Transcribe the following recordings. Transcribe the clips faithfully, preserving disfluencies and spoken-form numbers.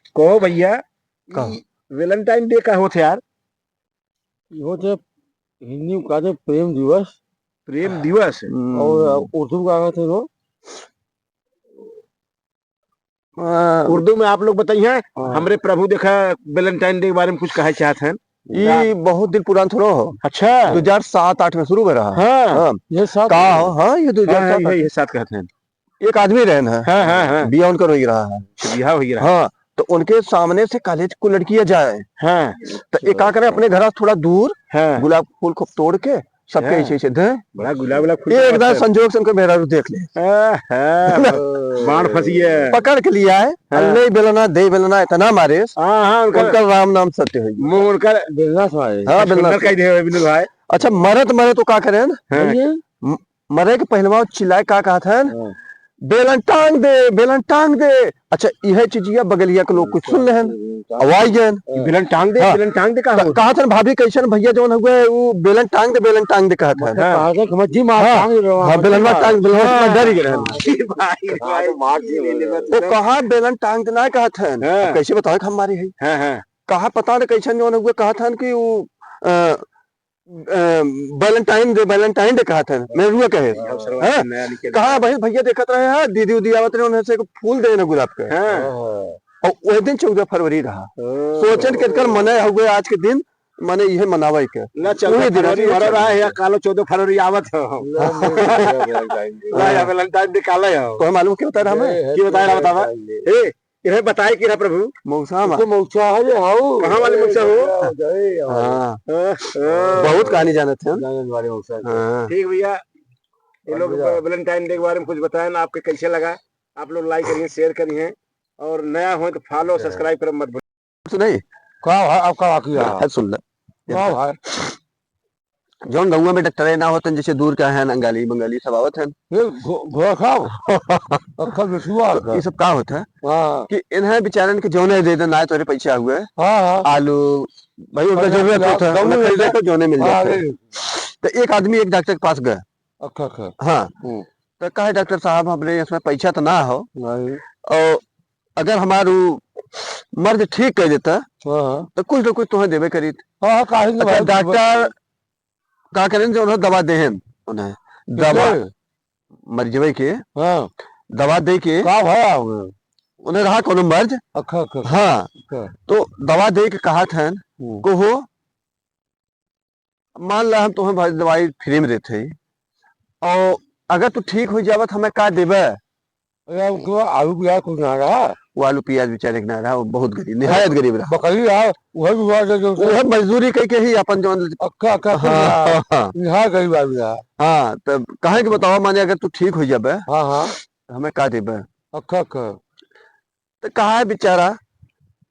कहो भैया, कहो। ई Valentine Day का होत है यार? ई होत है, हिंदी में कहत हैं प्रेम दिवस। प्रेम दिवस? हम्म। और उर्दू में का कहत हैं रो? आ, उर्दू में आप लोग बताइए। हाँ। हमरे प्रभु देखा Valentine Day के बारे में कुछ कहे चाहत हैं। ई बहुत दिन पुरान थोड़ो हो। अच्छा। दो हजार सात आठ में शुरू भय रहा। हाँ। हाँ। ये सात का हो? हाँ, ये हाँ, दो हजार सात हाँ, ये, आठ। ये सात कहत हैं। एक आदमी रहन है। हाँ, हाँ, हाँ। बियाह उनकर होइ रहा है। अच्छा, बियाह होइ रहा है। हाँ, तो उनके सामने से कॉलेज को लड़कियां जाए। हाँ। तो ये का करे, अपने घर से थोड़ा दूर हाँ। गुलाब फूल खूब तोड़ के सबके हाँ। ऐसे, ऐसे दे। बड़ा गुलाब, गुलाब फूल एकदम संजोग से उनकर मेहरारू देख ले। आहा, बाण फंसी है। पकड़ के लिया है, हाँ। अल्ले बेलना, दे बेलना, इतना मारे। हाँ, हाँ, उनका उनका राम नाम सत्य हो गया। मुंह उनका बेलना से मारे। हाँ, बेलना सुंदर से। कह दे, विनोद भाई। अच्छा, मरत, मरत तो का करे ना? हाँ। म-, मरे के पहलवा चिल्लाए का कहत हन? हाँ। "बेलन टांग दे, बेलन टांग दे।" अच्छा, इहे चीजिया बगलिया के लोग कुछ सुन लेहन, अब आई गए। "बेलन टांग दे, हाँ। बेलन टांग दे" का क-, होत? कहत हन, "भाभी, कैसन भैया जौन हुए, उ बेलन टांग दे, बेलन टांग दे" कहत हन। हाँ। कहत हन, "मच्छी मार, हाँ। टांग दे, हाँ, मच्छी बेलनवा मार।" टांग, बेलनवा हाँ। टांग, डर गए रहन। भाई, भाई, मार दिए। वो कहा, "बेलन टांग दे" ना कहत हन। हाँ। अब कैसे बताओ कि हम मारी है? हाँ, हाँ। कहा, पता न कैसन जौन हुए, कहत हन कि उ, अ, अ, Valentine Day, Valentine Day कहत हन, मेहरुआ कहे। हाँ, हाँ? नया निकल कहा, गया। "भाई, भैया देखत रहे हैं, दीदी उदी आवत रहे, उन्हें से एक फूल दे ना गुलाब के।" हाँ। और वह दिन चौदह फरवरी रहा। ओ। सोचन के कर मने हुए आज के दिन, मने इहे मनावे के। ना, चौदह फरवरी मरा रहा है, या कालो चौदह फरवरी आवत हो। ना, नहीं, नहीं, नहीं, नहीं, नहीं। ना, या Valentine Day काला है। तो हम मालूम क्यों बता रहा हमें? ये है, क्यों बता रहा, बतावा? Valentine Day। ए, इन्हें बताए कि ना प्रभु। मौसा मा। तो मौसा है ये, हाउ। कहाँ वाले मौसा हो? जय, जय, हाँ। हाँ, हाँ। बहुत कहानी जानत हैं। जानत वाले मौसा के। हाँ। ठीक भैया, ये लोग अलविदा। Valentine Day के बारे में कुछ बताएं ना, आपके कैसे लगा? आप लोग like करिए, share करिए, और नया हो तो follow, subscribe करब मत भूलिए। सुनाई? का भाई, आपका वाकई रहा। हाँ, सुन ले। का भाई? जौन गौवा में डॉक्टर ना होतन, जैसे दूर के हैं, अंगाली बंगाली सब आवत हैं। ये घो-, घोड़ा खाओ। अक्खा बिसुआ का। ये सब का होता है हाँ। कि इन्हें बेचारन के जौने दे दे, ना तोरे पैसा हुए। हाँ, हाँ। आलू, भाई, उनका अच्छा, जरूरत होता है, गौवा उन्हें में खरीदे तो जौने मिल हाँ, जाता है। अरे। तो एक आदमी एक डॉक्टर के पास गए। अच्छा, अच्छा। हाँ। हम्म। तो कहे, "डॉक्टर साहब, हमरे इसमें पैसा तो ना हो। नहीं। और अगर हमार उ मर्ज ठीक कर देता, हाँ, हाँ। तो कुछ ना कुछ तुम्हें देबे करीत।" हाँ, हाँ, काहे नहीं अच्छा, भाई, डॉक्टर का करें जो उन्हें दवा देहन, उन्हें दवा, किसके? मर्जवे के, हाँ। दवा दे के, का भया उन्हें? उन्हें रहा कोनो मर्ज। अच्छा, अच्छा। हाँ। अच्छा। तो दवा दे के कहा था हम्म। को हो, मान ला हम तुम्हें भाई दवाई free में देते हैं, और अगर तू ठीक हो जावत, हमें का देबे? अरे, उनको आलू प्याज कुछ ना रहा। वो आलू प्याज बेचारे के ना रहा, वो बहुत गरीब, निहायत गरीब रहा। बकरी रहा, वही भी हुआ जो, जो वह मजदूरी कई के ही अपन जौन अच्छा, अच्छा, कुछ हाँ, रहा। हाँ, हाँ। निहायत गरीब आदमी रहा। हाँ, तब कहे के बतावा, माने अगर तू ठीक हो जाबे, हाँ, हाँ। तो हमें का देबे? अच्छा, अच्छा। तो कहा है बेचारा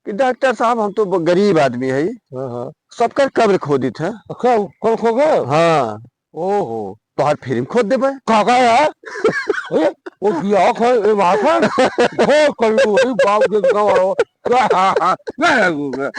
कि डॉक्टर साहब, हम तो ब-, गरीब आदमी है, हाँ, हाँ। सबकर कब्र खोदित है। अच्छा, वो कब्र खो गए? हाँ। ओहो। तोहार free में खोद देबे। का, का यार? ए, वो बियाह कर, ए, बात है? बहुत करीब वही बाप के गाँव आओ। नहीं, नहीं, नहीं,